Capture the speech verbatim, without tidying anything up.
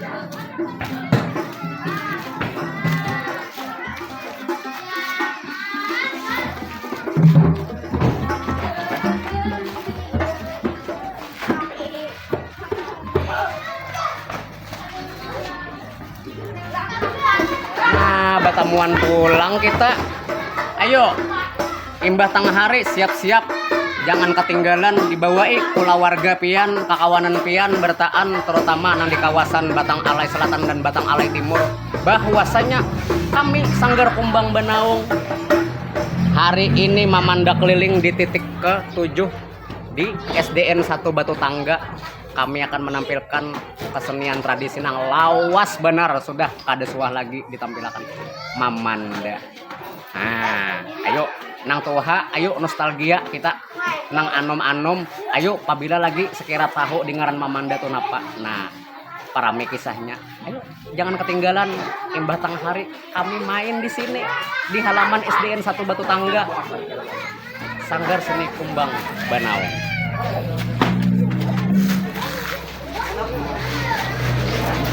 Nah, batamuan pulang kita. Ayo, imbah tangah hari, siap-siap. Jangan ketinggalan, dibawai kulawarga pian, kakawanan pian, bertaan, terutama nang di kawasan Batang Alai Selatan dan Batang Alai Timur, bahwasanya kami Sanggar Kumbang Banaung hari ini mamanda keliling di titik ketujuh di S D N satu Batu Tangga. Kami akan menampilkan kesenian tradisi nang lawas banar, sudah kada suah lagi ditampilakan. Mamanda. Nah, ayo, nang tuha, ayo nostalgia kita. Nang anom-anom, ayo, pabila lagi sekira tahu di ngaran mamanda tu napa. Nah, parami kisahnya. Ayo, jangan ketinggalan, imbah tangah hari kami main di sini, di halaman S D N satu Batu Tangga, Sanggar Seni Kumbang Banaung.